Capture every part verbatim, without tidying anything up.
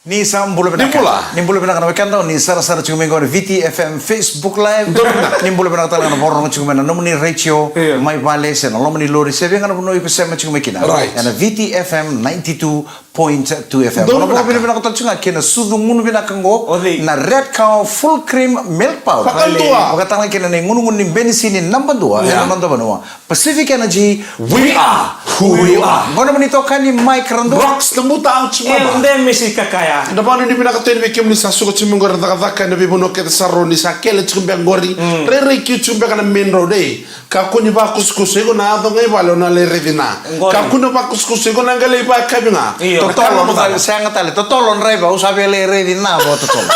Ni sa bula vinaka. Ni bula. Ni bula vinaka na wekada, ni sarasara tiko mai qo na V T F M Facebook Live. Ni bula vinaka tale ga na vakarorogo tiko mai na nomuni retio, mai vale se na loma ni lori se vei ga na vanua iko sema tiko mai kina. Ena V T F M ninety-two point two F M. Vakavinavinaka tale tiko ga kei na sucu gunu vinaka qo, na Red Cow Full Cream Milk Powder. Vakatale ga kei na igunugunu ni benisini naba dua ena noda vanua. Pacific Energy, we are who you are. Qo na nomuni itokani Mike Radu. Rocks na buta, ouch mama. E de misi kakaya. Na vakanuinui vinaka tu yani vei kemuni sa suka tiko mai qori na cakacaka ena veivanua kece sara ni sa kele tiko beka qori. Rairai kiu tiko beka na main road, e. Kakua ni vakusakusa, iko na yaco ga i vale o na lai raici na. Kakua ni vakusakusa, iko na qai lai vakayakavi ga. Totolo, sega tale, totolo draiva, au sa via lai raici na vo totolo.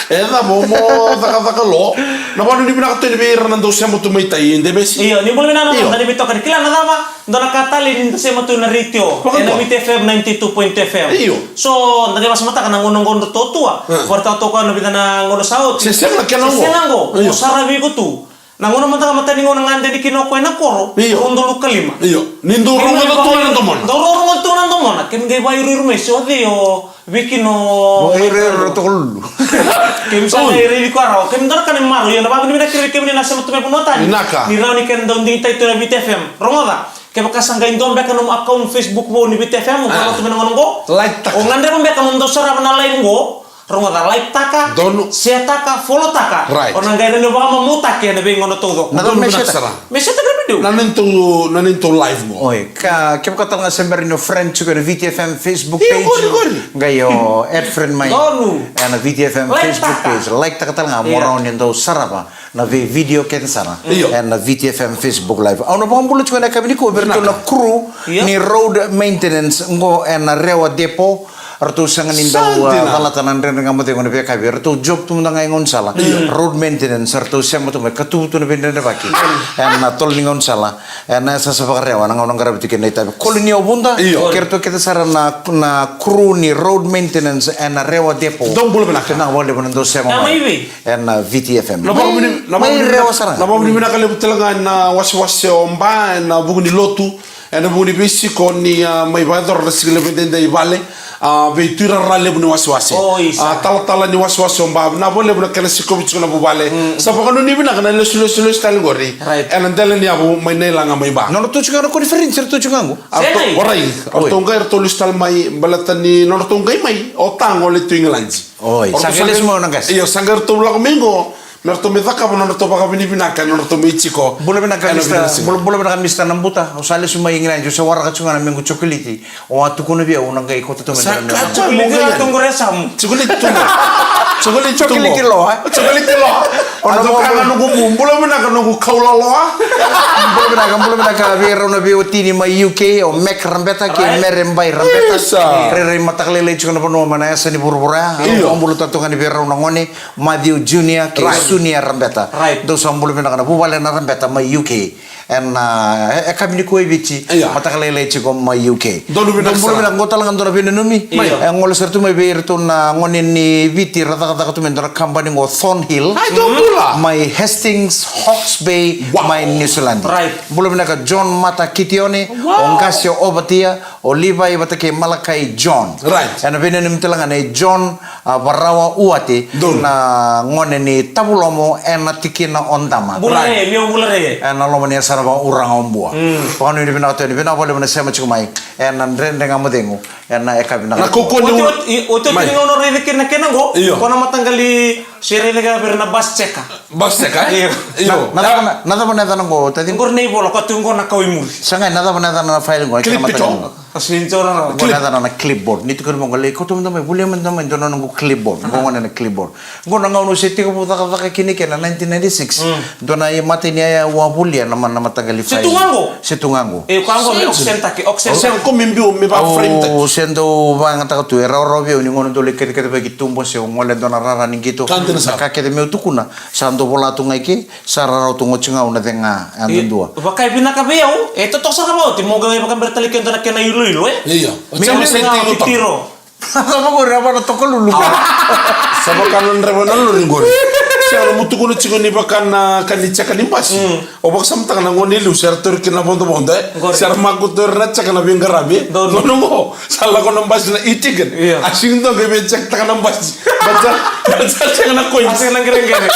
E cava mo cakacaka lo. Na vakanuinui vinaka tu yani vei ira na dau sema tu mai tai, de misi. Io, ni bula vinaka na vakanuinui vinaka. Kila na cava, dua na ka tale ni da sema tu na retio. Ena V T F M ninety-two point two F M. Io. So, da qai vakasamataka na gauna qo da totua. Vakarataka toka na vica na gauna sa oti. Se sega na kena qo. Se sega qo. Io. Mo saravi iko tu. Na gauna mada ga matani gauna ga deni kina o koya na koro. Io. Rua dolu ka lima. Io. Ni dau rogoca tu na domona. Dau rogoca tu na domona. Kemi qai vairuiru mai se o cei o Viki no. O ireiro tokolulu. Kemi sa qai raici koya rawa. Kemi dua na ka ni maro. Io, na vakanuinui vinaka kei kemuni na sema tu mai vanua tani. Vinaka. Ni rawa ni kena dau digitaki tu na V T F M. Rogoca. Kevaka sa qai dua beka nomu account Facebook vou ni V T F M, o vaka tu mai na gauna qo. Like taka. O gadreva beka mo dau sarava na live qo. Rogoca, like taka, share taka, follow taka. Right. O na qai rawa ni vakamamutaki ena veigauna taucoko. Na cava me share taka? Me share taka na video. Na neitou, na neitou live qo. Oi, ka, kevaka tale ga se bera ni o friend tiko ena V T F M Facebook page. Io, qori, qori. Qai o add friend mai. Donu. Ena V T F M Facebook page. Like taka. Like taka tale ga, mo rawa ni dau sarava na vei video kece sara. Io. Ena V T F M Facebook Live. Au na vakabula tiko ena yakavi nikua vei iratou na crew ni road maintenance qo ena Rewa Depot. Ratou sega ni dau, ah, calata na Dredre Ga Mo Cegu ena veiyakavi. Ratou job tu mada ga i gaunisala. Road maintenance, ratou sema tu mai, katuvu tu na veidredrevaki ena tolo ni gaunisala. Ena yasayasa vakarewa na gauna qaravi tu kina na itavi. Koli ni o Vuda, kei ratou kece sara na, na crew ni road maintenance ena Rewa Depot. Dou bula vinaka. Vinaka vakalevu na dou sema mai ena V T F M. Mai Rewa sara ga. Na vakavinavinaka levu tale ga ena wasewase o Ba ena vuku ni lotu. Ena vuku ni veisiko ni, ah, mai vakayacora na siga levu edaidai i vale, ah, vei Tui Rara Levu ni wasewase. O, isa. Ah, talatala ni wasewase o Ba, vinaka vakalevu na kena sikovi tiko na vuvale. Sa vakanuinui vinaka na lesu, lesu, lesu tale qori. Right. Ena dela ni yavu mai Nailaga mai Ba. Nodratou tiko ga na koniferedi, ratou tiko ga qo. Sega. Warai, ratou qai, ratou lesu tale mai, baleta ni nodratou qai mai o Tago, le Tui Igiladi. Oi, sa qai lesu mai o na qase. Io, sa qai ratou lako mai qo. Me ratou mai cakava na nodratou vakavinavinaka, na nodratou mai tiko. Bula vinaka, Mister. Bula, bula vinaka, Mister Nabuta. Au sa lesu mai Igiladi, au se waraka tiko ga na mequ chocolate. O a tukuna vei au, au na qai kauta tu mai na mequ chocolate. Sa ka chocolate, chocolate loa, e? Chocolate loa. Chocolate loa. Bula vinaka, noqu kaula loa. Bula vinaka, bula vinaka vei rau na veiwatini mai U K, o Mac Rabeta kei Mere Bai Rabeta. Isa. Rairai mataka lailai tiko na vanua mai na yasa ni vuravura ya. Io. Au vakabula tale tu ga yani vei rau na gone. Matthew Junior kei Sunia Rabeta. Right. Dou sa bula vinaka na vuvale na Rabeta mai U K. Ena, ah, e, e yakavi nikua e Viti. Io. Mataka lailai tiko mai U K. Dou bula vinaka sara. Qo tale ga dua na veinanumi. Io. E gole sara tu mai vei iratou na gone ni Viti ra cakacaka tu mai dua na kabani qo Thornhill. Ai, dou bula. Mai Hastings, Hawke's Bay, mai New Zealand. Right. Bula vinaka John Mata Kitione, o Qasio Ovatia, o Levi vata kei Malakai John. Right. Ena veinanumi tale ga nei John, ah, Varawa Uate, na gone ni Tavulomo ena tikina o Dama. Bula re, liu bula re. Ena loma ni yasana vakauraga o Bua. Vakanuinui vinaka tu yani, vinaka vakalevu na sema tiko mai ena Dredre Ga Mo Cegu ena yakavi vinaka. Na kaukaua ni oti, oti, oti, oti ni gauna o raica kina na kena qo. Io. Ko na mataqali se raica kina vei ira na bus checker. Bus checker, e? Io. Io. Na, na cava na, na cava na yacana qo, taci? Qori na ivola, ko tu qo na kau i muri. Sa qai, na cava na yacana na file qo? Clip to. Qo na yacana na clipboard. Ni tukuna mo qo, lai kauta mada mai, volia mada mai dua na noqu clipboard. Qo gona na clipboard. Qo na gauna au se tekivu cakacaka kina eke na nineteen ninety-six. Dua na imatai ni yaya au a volia na ma-, na mataqali file. Se tu ga qo? Se tu ga qo. E, ka qo me oxygen taki, oxygen. Au se dau vagataka tu, e rawarawa vei au ni gauna dau lai kacikaci vei ki tuba se au gole dua na rara ni qito. Ka dina sara. Na ka kece meu tukuna. Sa dau vola tu ga i ke, sa rarawa tu ga oti ga au na cega yadudua. Vaka e vinaka vei au, e totoka sara ga oti, mo qai vakabera tale ke dua na kena iloilo, e? Io. Me au sega tiko tiro. Sa vaka qori, a vana toka lulu. Sa vaka na draiva na lori qori. Era mutukuna tiko ni vaka na ka ni checka ni basi. O vakasamataka na gone liu se ra tauri kina na vodovodo, e? Qori. Se ra makuta ira na checka na veiqaravi. Donu. Donu qo, sa lako na basi na e-ticket. Io. A sega ni dua qai vei checktaka na basi. But sa, but sa checka na coins. A sega na qereqere.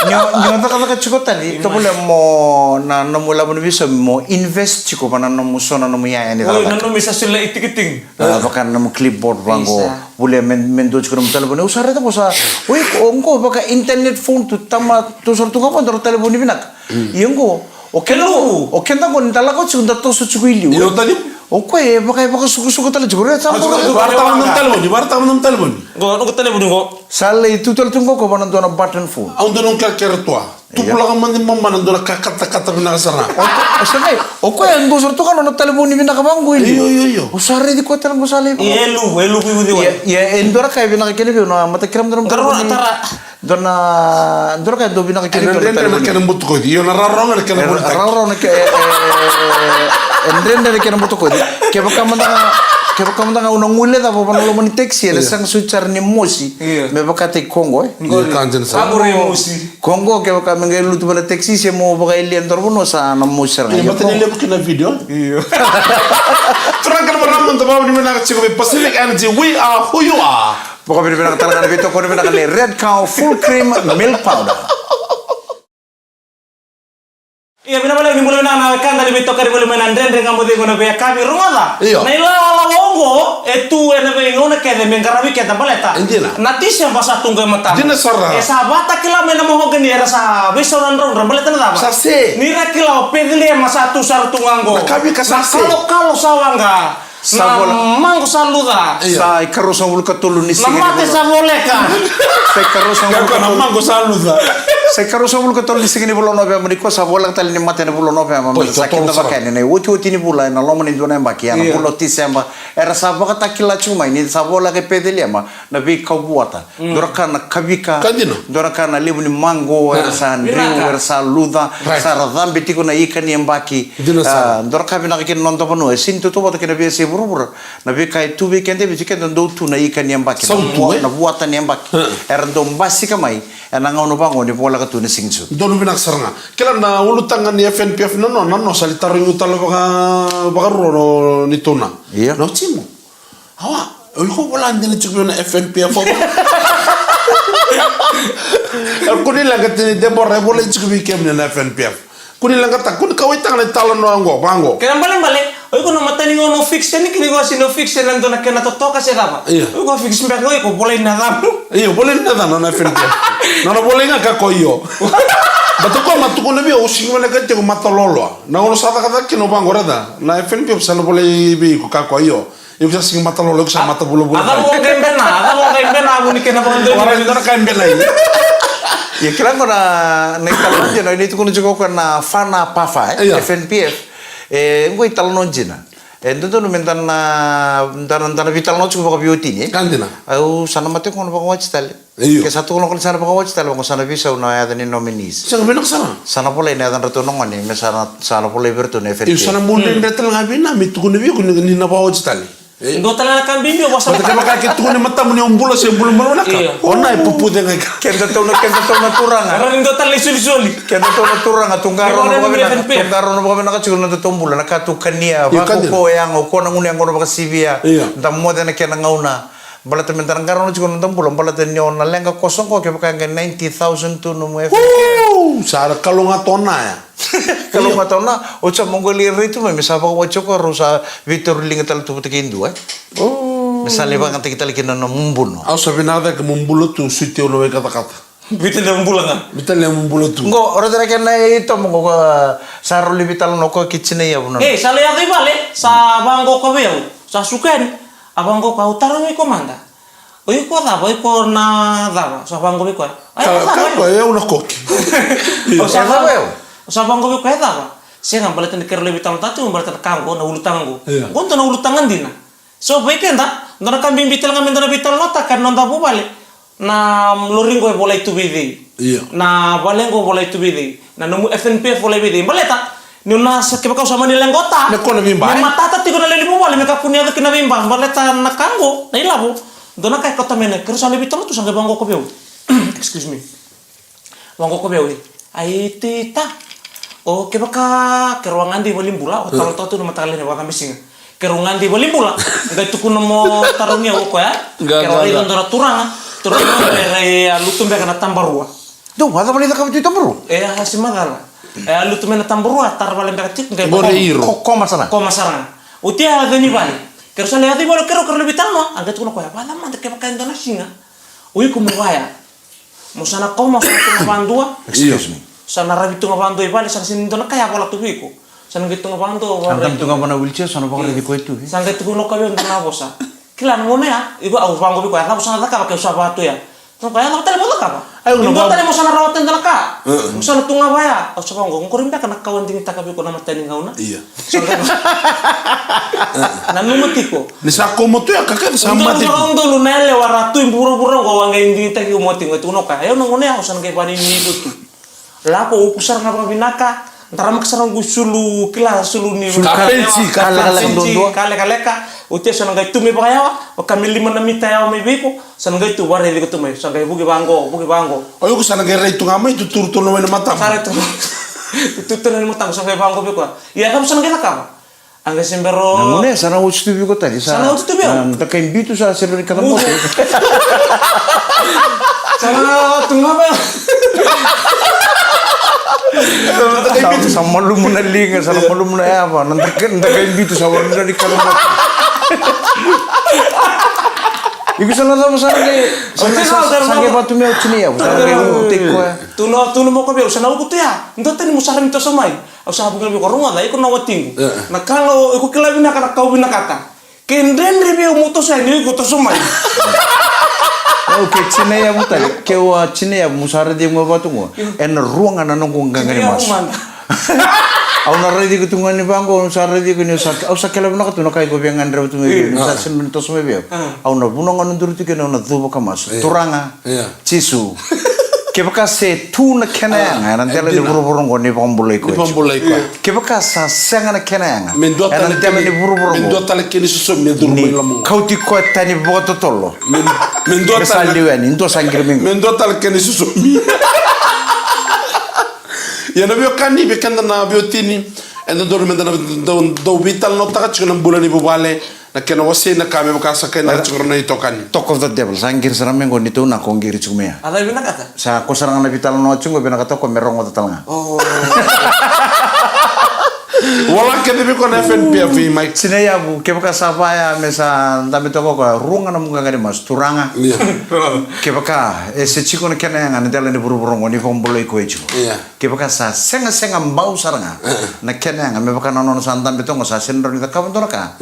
Ni o, ni o cakacaka tiko tani, tovolea mo na nomu ilavo ni veisaumi mo invest tiko va na nomu so na nomu iyaya ni cakacaka. Oi, na nomu isa sila e-ticketing. A, vaka na nomu clipboard vaqo. Isa. Volia me, me dua tiko nomu talevoni. Au sa raica qo sa, oi, o qo vaka internet phone tu, tama, tu sara tu ga vaqo, dua na talevoni vinaka. Ia qo, o keda qo, o keda qo ni da lako tiko da toso tiko i liu. Io, tani. O koya e vaka, e vakasukusuku tale tiko. Rai, sa bau. Varataka na nomu talevoni, varataka na nomu talevoni. Qo, noqu talevoni qo. Sa lai tu tale tu qo, qo va na dua na button phone. Au dua noqu kerekere tu a. Io. Tukulaka mada i mama na dua na ka katakata vinaka sara. O, o sa kai, o koya e dua sara tu ga na nona talevoni vinaka vaqo i liu. Io, io, io. O sa raici koya tale qo sa lai vaka. Ia e luvu, e luvu i uciwai. Ia, ia e dua na ka e vinaka kina vei au na mata kira mada na talevoni. Qarauna tara. Dua na, dua na ka e dau vinaka kina vei au na talevoni. E dredre na kena butakoci. Io, na rawarawa ga na kena butakoci. Rawarawa na ke-, e, e, e, e dredre na kena butakoci. Kevaka mada ga, kevaka mada ga au na guileca vava na loma ni taxi, ena sega soti sara ni mosi. Io. Me vakataki koqo, e. Io, ka dina sara. Koqo, kevaka me qai lutu va na taxi se mo vakayalia e dua na vanua sa na mosi sara ga. Io, mata ni levu kina video. Io. Turaga kei na marama, da vakavinavinaka tiko vei Pacific Energy, we are who you are. Vakavinavinaka tale ga na veitokoni vinaka nei Red Cow Full Cream Milk Powder. Ia, vinaka vakalevu, ni bula vinaka na wekada ni veitokani voli mai na Dredre Ga Mo Cegu ena veiyakavi. Rogoca. Io. Na ilawalawa oqo e tu ena veigauna kece me qaravi keda baleta. E dina. Na Tiseba sa tu qo e matana. Dina sara. E sa vakatakila mai na mahogany, era sa veisau na draudra baleta na cava? Sa se. Ni ra kila o Peceliema sa tu sara tu ga qo. Na kavika sa se. Na kalokalo sa waqa. Sa vola. Na maqo sa luca. Io. Sa ikaruasagavulu ka tolu ni siga ni vula. Na mate sa voleka. Sa ikaruasagavulu ka tolu. Na maqo sa luca. Sa ikaruasagavulu ka tolu ni siga ni vula o Noveba nikua, sa voleka tale ni mate ena vula o Noveba. Oi, me sa kena vakani na iotioti ni vula ena loma ni dua na yabaki, ena vula o Tiseba. Era sa vakatakila tiko mai ni sa voleka e Peceliema na veika vuata. Dua na ka na kavika. Ka dina. Dua na ka na levu ni maqo, era sa driu, era sa luca, sa ra cabe tiko na ika ni yabaki. Dina sara. A, dua na ka vinaka kina na noda vanua, e sega ni tautauvata kei na veiyasai vuravura. Na veika e tu vei keda, e vei keda dau tu na ika ni yabaki. Sautu, na vu-, e? Na vuata ni yabaki. Era dau basika mai ena gauna vaqo ni voleka tu na siga ni siga. Donu vinaka sara ga. Kila na ulutaga ni F N P F na no, na no, sa li tarogi au tale vaka, vakarua ni tuna. Ia. Na o Timo. Awa, o iko vola dina tiko vei au na F N P F. Kua ni leqa tini Debora, e volai tiko vei kemuni na F N P F. Kua ni leqataka, kua ni kauwaitaka na italanoa oqo, vaqo. Kena balebale, o iko na matani gauna o fix yani, kina iko sega ni o fix yani na dua na kena totoka se cava. Io. O iko fix beka, o iko volai na yacana. Io, volai na yacana na F N P F. Nona volai ga ka ko io. Baleta o koya ma tukuna vei au, au sega ni vinakati iko mata loloa. Na gauna sa cakacaka kina o vaqo, raica, na F N P F sa na volai vei iko ka ko io. Iko sa sega ni mata lolo, iko sa mata vulavula. A cava o qai bena, a cava o qai bena, vu ni kena vakadonui. Ora ni dua na ka e bena. Ia kila qo na, na italanoa dina, ni tukuna tiko o koya na F N P F, e? Io. F N P F. E, qo italanoa dina. E dodonu me da na, da na, da na veitalanoa tiko vakaveiwatini, e? Ka dina. Au sa na mate qo na vakawati tale. Io. Ke sa tukuna qo ni sa na vakawati tale, qo sa na veisau na yaca ni nominees. Sega, vinaka sara. Sa na volai na yacadratou na gone, me sa na, sa na volai vei iratou na F N P F. Io, sa na bau dredre tale ga vei na me tukuna vei iko ni, ni na vakawati tale. E. Dua tale na ka bibi, au vakasamataka. Baleta kevaka ke tukuna e matamu ni o bula se bula bula vinaka. Io. O na e pupuce ga i ka. Kedatou na, kedatou na turaga. Era ni dua tale na isolisoli. Kedatou na turaga, tu qarauna vakavinaka, tu qarauna vakavinaka tiko na nodatou bula. Na ka tu kania, vakaukaua, yago, o koya na gunu yaqona vakasivia. Io. Da moce na kena gauna. Baleta me da na qarauna tiko na noda bula, baleta ni o na leqa koso qo, kevaka e qai ninety thousand tu nomu F N P F. Woo! Sa ra kalougata o na ya. Kalougata o na, o sa mo qai lai rai tu mai, me sa vakawati o koya, rau sa veitauri liga tale tu vata kei dua, e. Oh. Me sa lai vakayagataki tale kina na nomu buno. Au sa vinaka cake mo bula tu, suti au na wai katakata. Veitalia mo bula ga. Veitalia mo bula tu. Qo, o raica na kena itomo qo, sa rau lai veitalanoa o koya kei tinai yavu na. E, sa lai yaco i vale, sa vaqo o koya vei au. Sa suka yani. A vaqo o koya, au tarogi iko mada. O iko cava, o iko na cava, sa vaqo vei koya. A, io, ka, cava, ka, koya, au na koki. Io. O sa, e, cava, cava, io. O sa vaqo vei koya, e cava. Sega, baleta ni keirau lai veitalanoataka tiko, baleta na ka qo, na ulutaga qo. Io. Qo dua na ulutaga dina. So, vei keda, dua na ka bibi tale ga me da na veitalanoataka, na noda vuvale. Na lori qo e volai tu vei cei? Io. Na vale qo volai tu vei cei? Na nomu F N P F volai vei cei? Baleta, niu na sa, kevaka au sa mani leqa o ta. Me kua na veiba, me, e? Matata tiko na lewe ni vuvale, me kakua ni yaco kina na veiba. Baleta na ka qo, na ilavo. Dua na ka e kauta mai na, keirau sa lai veitalanoa tu, sa qai vaqo o koya vei au. Excuse me. Vaqo ko vei au, e. Ai tita. O kevaka keirau a gade i valenibula, o talo toka tu na mataka lailai ni vakacabe siga. Keirau gade i valenibula, qai tukuna mo tarogia o koya. Keirau raica dua na turaga, turaga e rai a lutu beka na tabarua. Dou, a cava ni cakava tu i tabarua? E a si macala. E a lutu mai na tabarua, tara vale beka tiko, qai koma sara ga. Koma sara ga. Oti a yaco i vale. Keirau sa lai yaco i vale, keirau, keirau lai veitalanoa, a qai tukuna o koya, vacava mada kevaka e dua na siga o iko mo vaya. Mo sa na koma, mo sa na tu ga vadua. Excuse me. Sa na ravi tu ga vadua i vale, sa na sega ni dua na ka e a vola tu vei iko. Sa na qai tu ga vadua. Sa na tu ga vana wheelchair, sa na vakaraici koya tu. Sa qai tukuna o koya vei au dua na vosa. Kila na gauna ya, iko, au vaqo vei koya, a cava sa na cakava ke au sa vaya tu ya? Tukuna o koya, a cava tale mo cakava? Ni dua tale mo sa na rawata e dua na ka. Mo sa na tu ga vaya. Au sa vaqo, qori beka na ka au a digitaka vei iko na mata ni gauna. Nanuma tiko. Ni sa koma tu ya, ka kece sa mate. Udolu na yalewa ra tu i vuravura oqo, au a qai digitaki iko mo tiko, tukuna o koya. Au na gauna ya au sa na qai vakanini iko tu. Lako uku sara ga vakavinaka, daramaka sara ga qo sulu, kila sulu ni ka pensi, ka lekaleka. Oti au sa na qai tu me vakayawa, vaka me lima na mita yawa mai vei iko, sa na qai tu vakaraici iko tu mai, sa qai vuki vaqo, vuki vaqo. O iko sa na qai rai tu ga mai, tuturu tu na wai na matamu. Sa rai tu. Tuturu tu na wai na matamu, sa qai vaqo vei koya. Ia, cava sa na qai cakava? A qai se bero. Na gauna ya sa na oti tu vei iko tale, sa na oti tu vei au. Na dakai bitu sa sega ni kalamoto. Sa na tu ga vei. Sa, sa malumu na liga, sa na malumu na yava, na dakai, dakai bitu sa warai ni kalamoto. Iko sa na cava sa na qai, sa na, sa, sa qai vatu me oti ni yavu, sa na qai uku tiko ya. Tu na, tu na moko vei au, sa na uku tu ya. Dua tani mo sa rawa ni toso mai. Au sa vuki vei iko, rogoca, iko na watiqu. Na ka ga o iko kila vinaka na ka au vinakata. Ke dredre vei au mo toso yani, iko toso mai. Au ke tina yavu tale, ke au a tina yavu mo sa raici au vatu qo. Ena rua ga na noqu qaqa ni masu. Au na raici iko tu ga ni vaqo, au sa raici iko ni au sa, au sa kila vinaka tu na ka iko via gadreva tu mai vei au, ni sa sega ni toso mai vei au. Au na vanua ga au na duri tu kina, au na cuva ka masu. Turaga. Jisu. Kevaka se tu na kena yaga ena dela ni vuravura oqo, ni vakabulai koya. Ni vakabulai koya. Kevaka sa sega na kena yaga ena dela ni vuravura oqo, me dua tale kena isosomi e curu mai loma qo. Ni kauti koya tani vakatotolo. Me, me dua tale. Me sa liu yani, dua sa qiri mai qo. Me dua tale kena isosomi. Ia na veiwekani, vei keda na veiwatini, eda dodonu meda na dau, dau veitalanoataka tiko na bula ni vuvale, na kena wasei na ka me vaka sa kainaka tiko na itokani. Talk of the devil, sa qiri sara mai qo ni tou na ko qiri tiko mai ya. A cava e vinakata? Sa ko sara ga na veitalanoa tiko qo, vinakata ko me rogoca tale ga. Vola kece vei koya na F N P F, Mike. Tina yavu, kevaka sa vaya me sa dabe toka o koya, rua ga na nomu qaqa ni masu, turaga. Kevaka e se tiko na kena yaga ena dela ni vuravura oqo, ni vakabulai koya tiko. Kevaka sa segasega bau sara ga na kena yaga, me vaka na nona sa dabe toka qo, sa sega ni rawa ni cakava dua na ka,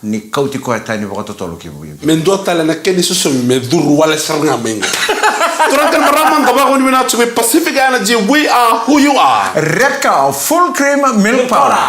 ni kauti koya tani vakatotolo ki vei. Me dua tale na kena isosomi me curu wale sara ga mai qo. Turaga kei na marama, da vakavinavinaka tiko vei Pacific Energy, we are who you are. Red Cow Full Cream Milk Powder.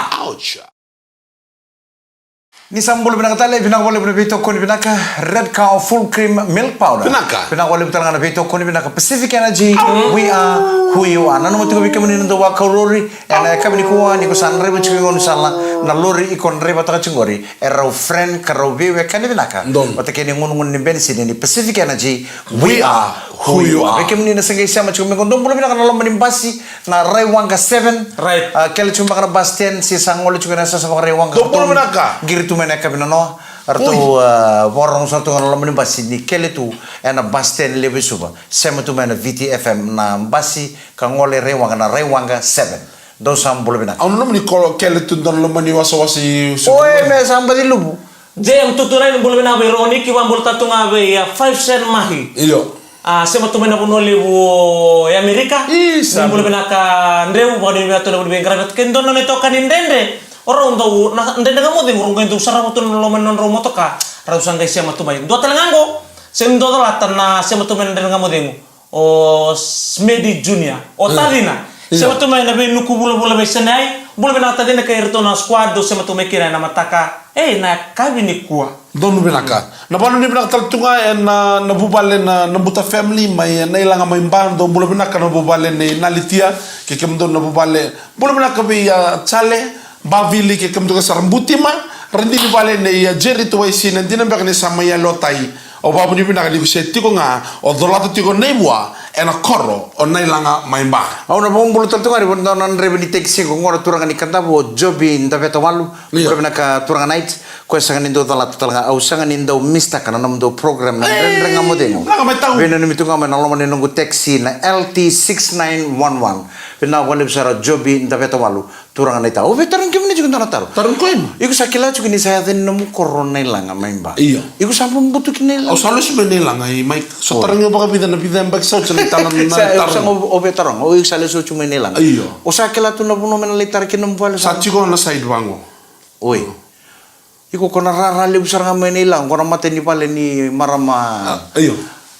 Ni sa bula vinaka tale, vinaka vakalevu na veitokoni vinaka, Red Cow Full Cream Milk Powder. Vinaka. Vinaka vakalevu tale ga na veitokoni vinaka, Pacific Energy, we are who you are. Nanuma tiko vei kemuni na dau vakau lori, ena yakavi nikua, ni ko sa draiva tiko i gaunisala, na lori iko draivataka tiko qori, e rau friend ka rau veiwekani vinaka. Vata kei na igunugunu ni benisini ni Pacific Energy, we are who you are. Vei kemuni na se qai sema tiko mai qo, dou bula vinaka na loma ni basi, na Raiwaqa seven. Right. A, kele tiko beka na bus stand, se sa gole tiko ena yasayasa vakaRaiwaqa. Dou bula vinaka. Qiri tu mai na yakavi nanoa. Ratou, a, vakarorogo sara tu ga na loma ni basi ni kele tu ena bus stand levu e Suva. Sema tu mai na V T F M na basi ka gole Raiwaqa, na Raiwaqa seven. Dou sa bula vinaka. Au nanuma ni ko kele tu dua na loma ni wasawasa i Suva. Oi, me sa baci luvu. J M two two nine, bula vinaka vei Roniki, vakabula tu ga vei, a, Five Cent Mahi. Io. A, sema tu mai na vanua levu o Amerika. Isa. Ni bula vinaka Dreu, vakavinavinaka tu na vuniveigaravi vata kei dua na nona itokani Dredre. O rau dau, na Dredre Ga Mo Cegu, rau qai dau sarava tu na loma ni nodrau motoka. Rau sa qai sema tu mai. Dua tale ga qo, sega ni dua calata na sema tu mai na Dredre Ga Mo Cegu. O Smedi Junior. O tacina. Sema tu mai na veinuku vulavula vei Senai. Bula vinaka tacina kei iratou na squad, dou sema tu mai kina ena mataka. Ei, na yakavi nikua. Donu vinaka. Na vanua ni vinaka tale tu ga ena, na vuvale na, na Buta family, mai, e, Nailaga mai Ba, dou bula vinaka na vuvale nei Nalitia, kei kemudou na vuvale. Bula vinaka vei, a, Jale, Bavili, kei kemudou sara Butima, radini vale nei, a, Jerry Tuwaisi, na dina beka ni sa mai yali o tai. Au vakavinavinaka ni ko se tiko ga o colata tiko na ivua ena koro o Nailaga mai Ba. Au na vakabula tale tu ga ni vanua na draiva ni tekisi qo, na turaga ni Kadavu, o Jobi Davetawalu. Io. Vinaka turaga Night. Koya sega ni dau calata tale ga, au sega ni dau mistaka na nomudou program na Dredre Ga Mo Cegu. Vinaka mai tau. Veinanumi tu ga mai na loma ni noqu taxi na L T six nine one one. Vinaka vakalevu sara Jobi Davetawalu. Turaga Night, au via tarogi kemuni tiko dua na taro. Tarogi koya. Iko sa kila tiko ni sa yaco ni nomu koro Nailaga mai Ba. Io. Iko sa butuki Nailaga. Au sa lesu mai Nailaga, i mai. Sa tarogi au vakavica na vica e baki sa oti na taro na taro. Au via taroga, iko sa lesu tiko mai Nailaga. Io. O sa kila tu na vanua me na lai tara kina nomu vale? Sa tiko na side vaqo. Oi. Iko ko na rara levu sara ga mai Nailaga, ko na mata ni vale ni marama. Io.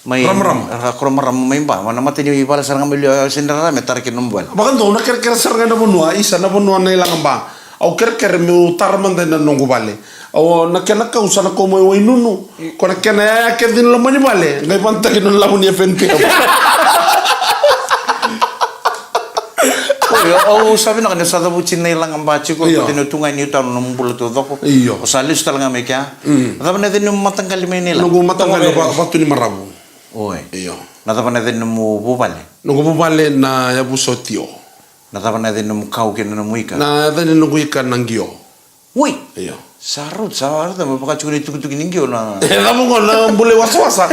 Mai Ramarama. Ra ko na marama mai Ba, na mata ni vale sara ga mai liu, se ni rara me tara kina nomu vale. Vakadua, na kerekere sara ga na vanua, isa na vanua Nailaga Ba. Au kerekere meu tara mada na noqu vale. Au na kena kau sa na kau mai Wainunu. Ko na kena yaya kece ni loma ni vale, qai vanataki na lavo ni F N P. Oi, au sa vinaka ni sa cavuti Nailaga Ba tiko, io, kau tani tu ga ni utau na nomu bula taucoko. Io. O sa lesu tale ga mai kea. Mm. Na cava na yaca ni nomu mataqali mai Nailaga? Noqu mataqali Vatu ni Maravu. Oi. Io. Na cava na yaca ni nomu vuvale? Noqu vuvale na yavusa o Tio. Na cava na yaca ni nomu kau kei na nomu ika? Na yaca ni noqu ika na Qio. Oi. Io. Sa rauta, sa rauta, me vaka tiko na itukutuku ni qio na. E cava qo na bula i wasawasa?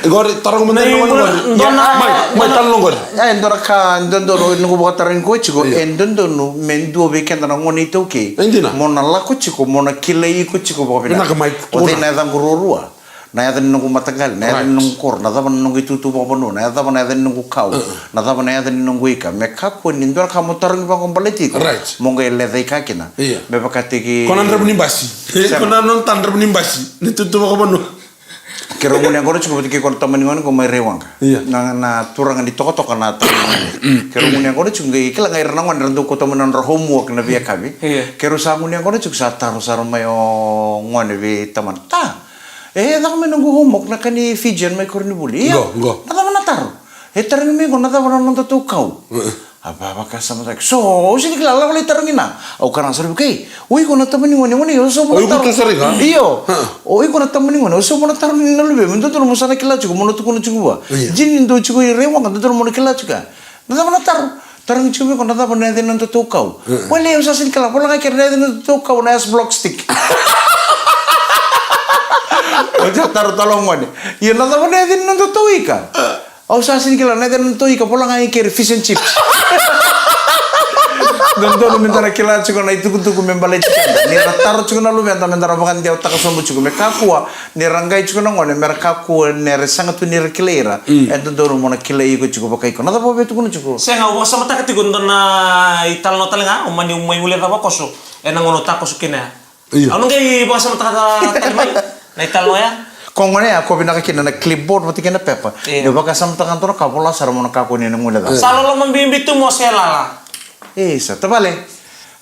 Qori, taroga mada na gone qori. Mai, mai talo na gone. E dua na ka dodonu noqu vakatarogi koya tiko, e dodonu me dua vei keda na gone iTaukei. E dina. Mo na lako tiko, mo na kilai iko tiko vakavinaka. Vinaka mai. O cei na yacaqu ruarua? Na yaca ni noqu mataqali, na yaca ni noqu koro, na cava na noqu itutu vakavanua, na cava na yaca ni noqu kau, na cava na yaca ni noqu ika. Me kakua ni dua na ka mo tarogi vaqo baleti iko. Right. Mo qai lecaika kina. Io. Me vakataki. Ko na dravu ni basi. Sega. Ko na nona ta dravu ni basi. Ni tutu vakavanua. Keirau gunu yaqona tiko vata kei koya na tama ni gone qo mai Raiwaqa. Io. Na, na turaga ni tokatoka na tama ni gone. Keirau gunu yaqona tiko qai kila ga ira na gone ra dau kauta mai na nodra homework na veiyakavi. Io. Keirau sa gunu yaqona tiko sa taro sara mai o gone vei tamana. Ta. E caka mai noqu homework na ka ni Fijian mai koronivuli. Ia. Qo, qo. Na cava na taro? E tarogi mai qo na cava na nodatou kau. A vavakasamataki. So, au sega ni kila, lako lai tarogi na. Au kaya sara vei koya, o iko na tama ni gone, gone, o sa vuna taro. O iko tu sara ga? Io. O iko na tama ni gone, o sa vuna taro ni na luvemu. Dodonu mo sa na kila tiko, mo na tukuna tiko vua. Io. Jini dou tiko i Raiwaqa, dodonu mo na kila tiko. Na cava na taro? Tarogi tiko vei iko na cava na yaca ni nodatou kau. Wale, au sa sega ni kila, vola ga kere na yaca ni nodatou kau na S block stick. Au sa taro tale o gone. Ia na cava na yaca ni nodatou ika? Au sa sega ni kila na yaca ni nodatou ika, vola ga kere fish and chips. Dodonu meda na kila tiko na itukutuku me baleti keda. Ni ra taro tiko na luveda meda na vakadewataka sobu tiko me kakua ni ra qai tiko na gone me ra kakua ni ra sega tu ni ra kilai ira. E dodonu mo na kilai iko tiko vakaiko. Na cava o via tukuna tiko? Sega, au vakasamataka tiko dua na italanoa tale ga, au mani mai guilecava koso ena gauna au takoso kina ya. Io. Au na qai vakasamataka tale mai na italanoa ya. Ko gone ya ko vinaka kina na clipboard vata kei na pepa. Io. Ni vakasamataka dua na ka, vola sara mo na kakua ni na guilecava. Sa loloma bibi tu mo se lala. Isa, tavale.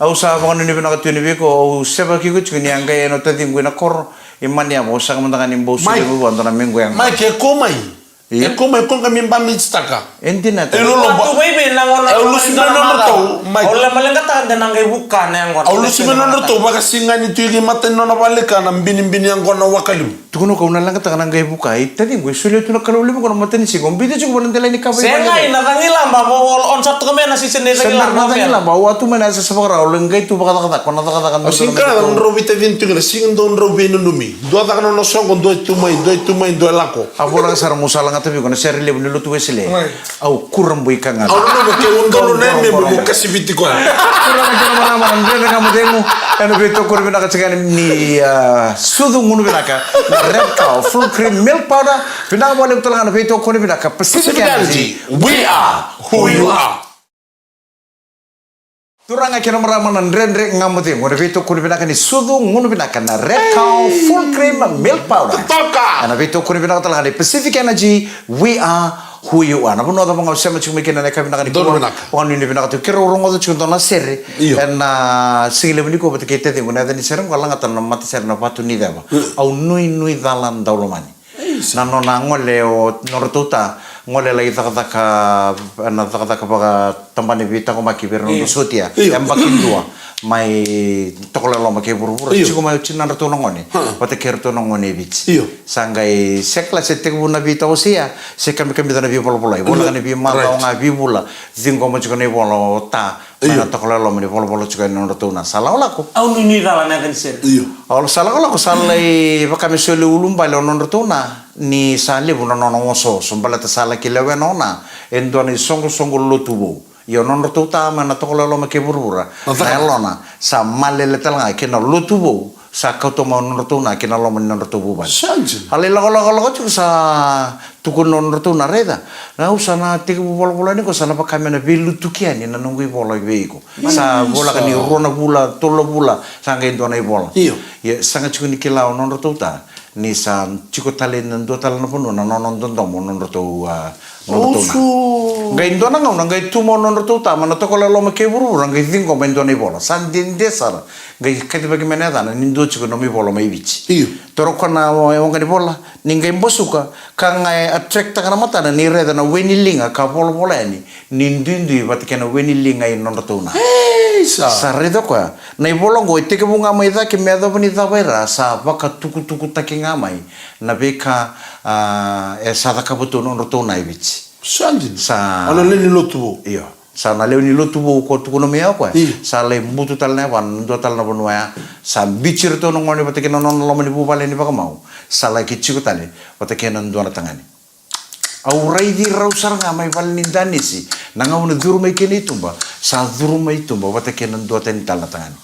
Au sa vakanuinui vinaka tu yani vei iko, au sevaki iko tiko ni a qai ena taciqu ena koro, i mani yava, au saka mada ga ni bau solia mai vua dua na mequ yaqa. Mai ke ko mai. Ia. E ko mai ko ga mi ba mi titaka. E dina. E loloba. Au lusi mai nodratou, mai. Au lema leqataka de na qai vuka na yaqona. Au lusi mai nodratou, vakasigani tu i mata ni nona vale ka na binibini yaqona wakaliu. Tukuna kau na leqataka na qai vuka, i taciqu, e solia tu na Kalou levu qo na matanisiga, o biuta tiko vua na delai ni ka vei. Sega, i na cagilaba, o, o, o, sa toka mai na sisi ni cagilaba, o cagilaba, o a tu mai na yasayasa vakarau, o lai qai tu vakacakacaka, o na cakacaka. O siga na drau veitacini tu kina, siga dau drau veinanumi. Dua caka na nona soqo, dua tu mai, dua tu mai, dua lako. A volaka sara mo sa lagata vei iko na sere levu ni lotu Wesele. Au kurabuitaka ga. Au nanuma ke udolu na yame mo kasiviti koya. Turaga kei na marama, na Dredre Ga Mo Cegu, ena veitokoni vinaka tiko yani ni, ah, sucu gunu vinaka na Red Cow Full Cream Milk Powder. Vinaka vakalevu tale ga na veitokoni vinaka Pacific Energy. We are who you are. Turaga kei na marama, na Dredre Ga Mo Cegu, ena veitokoni vinaka ni sucu gunu vinaka na Red Cow Full Cream Milk Powder. Toka! Ena veitokoni vinaka tale ga ni Pacific Energy, we are who you are. Na vanua cava ga o sema tiko mai kina ena yakavi vinaka nikua. Donu vinaka. Vakanuinui vinaka tiko. Keirau rogoca tiko dua na sere. Io. Ena, ah, siga levu nikua vata kei taciqu, na yaca ni sere qo a lagata na matasere na Vatu ni Ceva. Mm. Au nuinui cala daulomani. Isa. Na nona gole o nodratou ta, gole lai cakacaka, na cakacaka vaka tabana ni veitaqomaki vei ira na noda sotia. Io. Yabaki dua mai Tokalau e Loma kei vuravura. Io. Tiko mai oti na nodratou na gone. Ha. Vata kei iratou na gone e Viti. Io. Sa qai se kila se tekivu na veitawasei ya, se kamikamica na veivolavolai. Voleka ni veimacawa ga, veivula, ciqoma tiko na ivola o Ta mai na Tokalau e Loma ni volavola tiko yani na nodratou na. Sa lakolako. Au nuinui cala na yaca ni sere. Io. Au sa lakolako, sa lai vaka me soli ulubale o nodratou na, ni sa levu na nona osooso baleta sa laki lewena o Na e dua na isoqosoqo lotu vou. Ia o nodratou Ta mai na Tokalau e Loma kei vuravura, na yalona sa malele tale ga kei na lotu vou sa kauta mai o nodratou Na ki na loma ni nodratou vuvale. Sa dina. A lai lakolako tiko, sa tukuna o nodratou Na, raica, na, au sa na tekivu volavola yani qo, sa na vaka me na veilutuki yani na noqu ivola vei iko. Sa voleka ni rua na vula, tolu na vula sa qai dua na ivola. Io. Ia sega tiko ni kila o nodratou Ta ni sa tiko tale ena dua tale na vanua na nona dodomo o nodratou, a, nodratou Na. Oso. Qai dua na gauna qai tu mai o nodratou Ta mai na Tokalau e Loma kei vuravura, qai ciqoma e dua na ivola. Sa dede sara. Qai kacivaki mai na yacana ni dua tiko na nomu ivola mai Viti. Io. Toro koya na wa-, waqa ni vola, ni qai basuka, ka ga e attract-taka na matana ni raica na we ni liga ka volavola yani ni duidui vata kei na we ni liga i nodratou Na. Ei, sa. Sa raica o koya, na ivola oqo e tekivu ga mai cake me yacova ni cava i ra, sa vakatukutukutaki ga mai na veika, a, e sa cakava tu o nodratou Na e Viti. Sa dina. Sa. A na lewe ni lotu vou. Io. Sa na lewe ni lotu vou ko tukuna mai o koya. Io. Sa lai butu tale na yavana, dua tale na vanua ya. Sa biuti iratou na gone vata kei na nona loma ni vuvale ni vakamau. Sa laki tiko tale vata kei na dua na tagane. Au raici rau sara ga mai vale ni danisi, na gauna curu mai kina i tuba, sa curu mai i tuba vata kei na dua tani tale na tagane.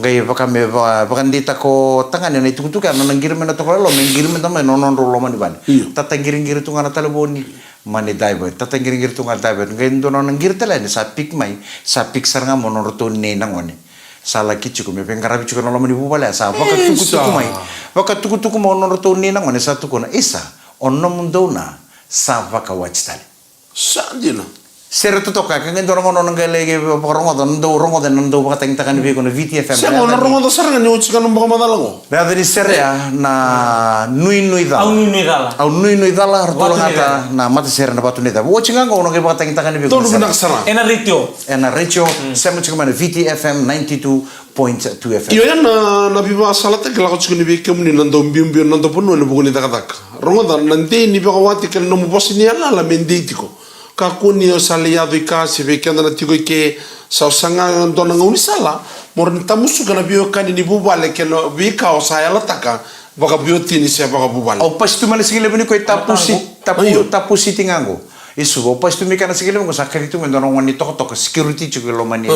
Qai vaka me va-, vakadeitaka o tagane na itukutuku ya, na nona qiri mai na Tokalau e Loma, me qiri mada mai na nodrau loma ni vale. Io. Tataqiriqiri tu ga na talevoni, mani divert. Tataqiriqiri tu ga, divert. Qai dua na nona qiri tale yani, sa pick mai, sa pick sara ga mai o nodratou nei na gone. Sa laki tiko me veiqaravi tiko na loma ni vuvale ya, sa vakatukutuku mai. Vakatukutuku mai o nodratou nei na gone, sa tukuna, isa, o nomudou Na sa vakawati tale. Sa dina. Sere totoka, ka qai dua na gauna o na qai lai vakarogoca, na dau rogoca, na dau vakatagitaka ni vei iko na Viti F M. Sega, o na rogoca sara ga ni oti ga na vakamacala qo. Na yaca ni sere ya na Nuinui Cala. Au Nuinui Cala. Au Nuinui Cala, ratou lagata na matasere na Vatu ni Cava. Oti ga qo o na qai vakatagitaka ni vei iko na sere. Tolu vinaka sara. Ena retio. Ena retio, sema tiko mai na Viti F M ninety-two point two F M. Io, ya na, na veivakasalataki lako tiko ni vei kemuni na dau biubiu na noda vanua ena vuku ni cakacaka. Rogoca, na dei ni vakawati kei na nomu vosa ni yalayala me dei tiko. Kakua ni o sa lai yaco i ka se vei keda na tiko i ke, sa o saga e dua na gaunisala mo rawa ni tamusuka na veiwekani ni vuvale kei na veika o sa yalataka vakaveiwatini se vakavuvale. Au pasi tu mai na siga levu nikua i Tapu City, Tapu, Tapu City ga qo. I Suva, au pasi tu mai kea na siga levu qo, sa kaci tu mai e dua na gone ni tokatoka, security tiko i loma ni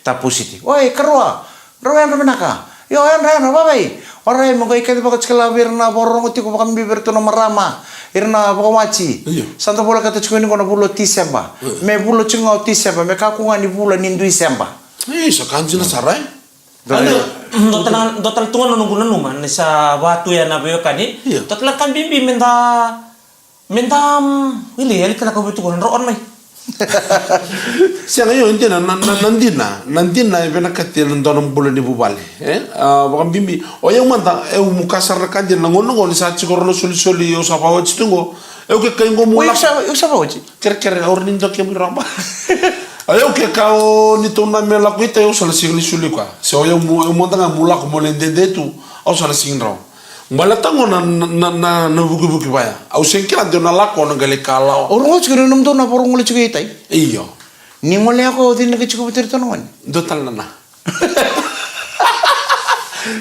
Tapu City. Oi, karua. Rau yadra vinaka. Io, yadra, yadra, vavai. Orai, mo qai kacivaka tiko la vei ira na vakarorogo tiko, vakabibi vei iratou na marama, ira na vakawati. Io. Sa da volekata tiko ni qo na vula o Tiseba. Io. Me vula tiko ga o Tiseba, me kakua ga ni vula ni dui seba. Io, sa ka dina sara, e? Dua tale, dua tale tu ga na noqu nanuma ni sa vaka tu ya na veiwekani. Io. Dua tale ka bibi me da Me da, mm, wili, e lika na ka vei tukuna, drau on mai. Sega, io, e dina, na, na, na dina, na dina e vinakati ena dua na bula ni vuvale, e? A, vakabibi, o yau mada, e, au muka sara na ka dina, na gauna qo ni sa tiko rau na solisoli, au sa vakawati tu qo, au ke kai qo mu lako. Oi, au sa, au sa vakawati. Kerekere, au rawa ni dua kemu iraba. A, au ke ka o ni tou na me lako i tai, au sa na sega ni soli koya. Se o yau mu, au mada ga mu lako mo lai dede tu, au sa na sega ni rawa. Baleta qo na, na, na, na vukivuki vaya. Au sega kila de au na lako na qai lai kalawa. Au rogo tiko ni nomudou na vakarogole tiko i tai. Io. Ni gole yako au cina qai tiko vata iratou na gone. Dua tale na na.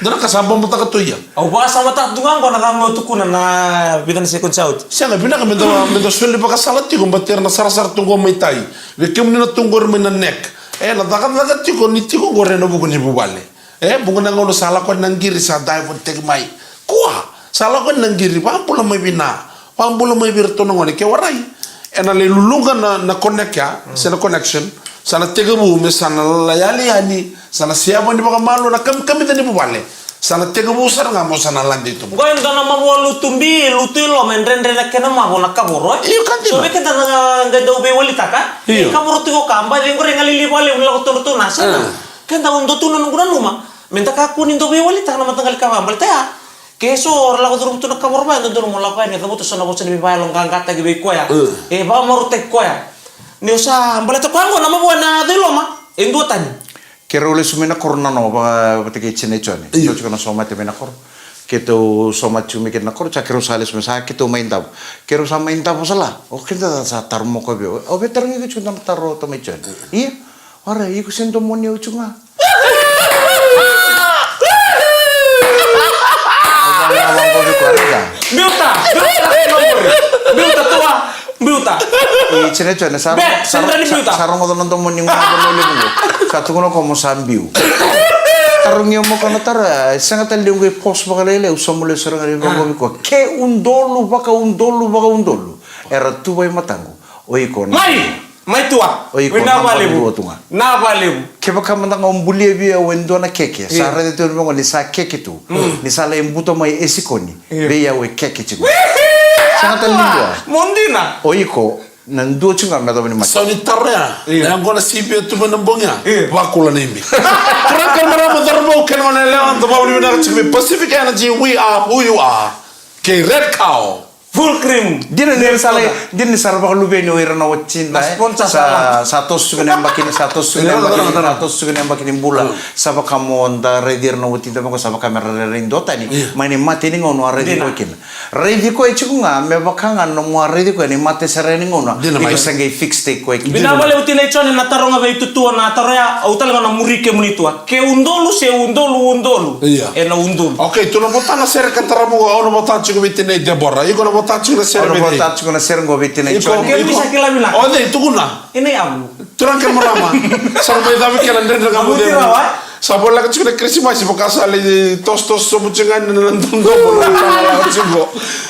Dua na ka sa bobotoka tu ia. Au vakasamataka tu ga qo na ka meu tukuna na vica na sekodi sa oti. Sega, vinaka me da, me da soli vakasala tiko, baleta era na sarasara tu qo mai tai. Vei kemuni na tu qori mai na neck. E, na cakacaka tiko, ni tiko qori ena vuku ni vuvale. E, vuqa na gauna sa lako yani na qiri sa divert-taki mai. Kua, sa lako yani na qiri, vakabula mai vina. Vakabula mai vei iratou na gone, ke warai. Ena lai luluqa na, na connect ya, se na connection. Sa na tekivu me sa na la yali yani, sa na seava ni vakamalua na kamikamica ni vuvale. Sa na tekivu sara ga mo sa na lade i tuba. Qo e dua na mavoa lutu bi, lutu i loma, e dredre na kena mavo na kavoro, e? Io, ka dina. So vei keda na qai dau veiwalitaka, io, e kavoro tiko ka, baci qori e galili vakalevu ni lako tu na tou na sega. Keda au dau tu na noqu nanuma me da kakua ni dau veiwalitaka na mataqali ka vaya, baleta ya ke so o ra lako curuma tu na kavoro vaya, dodonu mo lako yani, cavuta so na vosa ni veivakayaloqaqataki vei koya, e vakamarautaki koya. Ni o sa baleta koya qo na mavoa na cei loma e dua tani. Keirau lesu mai na koro na noa vaka vata kei Jina i Jone. Io. Keitou tiko na somate mai na koro. Keitou somate tiko mai kina na koro, sa keirau sa lesu mai, sa keitou mai davo. Keirau sa mai davo sala. O keda sa taro moko vei au. Au via tarogi iko tiko na taro, tamai Jone. Ia. Ora, iko se domoni au tiko ga. Biuta, biuta, biuta, tua, biuta. I Jina i Jone, sa, Bet, sa, sega ni sa, biuta. Sa rogoca na domoni ga na vanua levu qo. Sa tukuna ko mo sa biu. Tarogi au mo ko na taro, e sega tale ni qo i pause vakalailai, au sa mo lesu sara ga ni vaqo vei koya. Ke udolu vakaudolu vakaudolu era tu vei mataqu. O iko na Mai! Mai tua. O iko na naba levu. Naba levu. Kevaka mada ga o bulia vei au e dua na keke, sa raica tu e vaqo ni sa keke tu. Ni sa lai buta mai e sikoni. Vei au e keke tiko. Sega tale ni dua. Mo dina. O iko na dua tiko ga me yacova ni mate. Sa ni taro ya. Io. Na yaqona sivia tu mai na bogi ya. Io. Vakula na imi. Turaga kei na marama, cauravou kei na goneyalewa, da vakavinavinaka tiko vei Pacific Energy, we are who you are. Kei Red Cow. Full cream. Dina ni ra sa lai, dina ni sa ra vakaluveni o ira na watida, e? Sa, sa toso tiko na yabaki ni, sa toso tiko na yabaki ni, sa toso tiko na yabaki ni bula. Sa vaka mo da raici ira na watida vaqo, sa vaka me ra rairai duatani. Mai na mate ni gauna a raici koya kina. Raici koya tiko ga, me vaka ga na nomu a raici koya ni mate sara yani gauna. Iko sa qai fix take koya kina. Vinaka vakalevu Tina i Jone na taro ga vei tutua na taro ya, au tale ga na muri kemuni tua. Ke udolu se udolu, udolu. Ena udolu. Okay, tu na vota na sere ka tara mo, au na vota tiko vei Tina i Debora. Iko na vota tiko na sere vei Tina. Au na vota tiko na sere qo vei Tina i Jone. Iko, iko. O cei, tukuna. Ina yavu. Turaga kei na marama. Sa mai cavi kei na Dredre Ga Mo Cegu. Sa voleka tiko na Kirisimasi, vaka sa lai tosotoso sobu tiko ga na domodomo na tala tiko.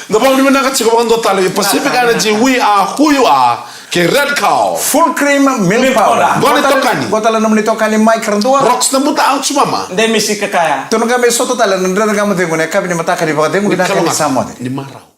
Da vakavinavinaka tiko vakadua tale vei Pacific Energy, we are who you are. Kei Red Cow. Full cream milk powder. Qo na itokani. Qo tale na nomuni itokani Mike Radua. Rocks na buta, au Jumama. Demisi Kakaya. Tunu ga me sota tale na Dredre Ga Mo Cegu na yakavi ni mataka ni vakacegu, vinaka ni sa moce. Ni marau.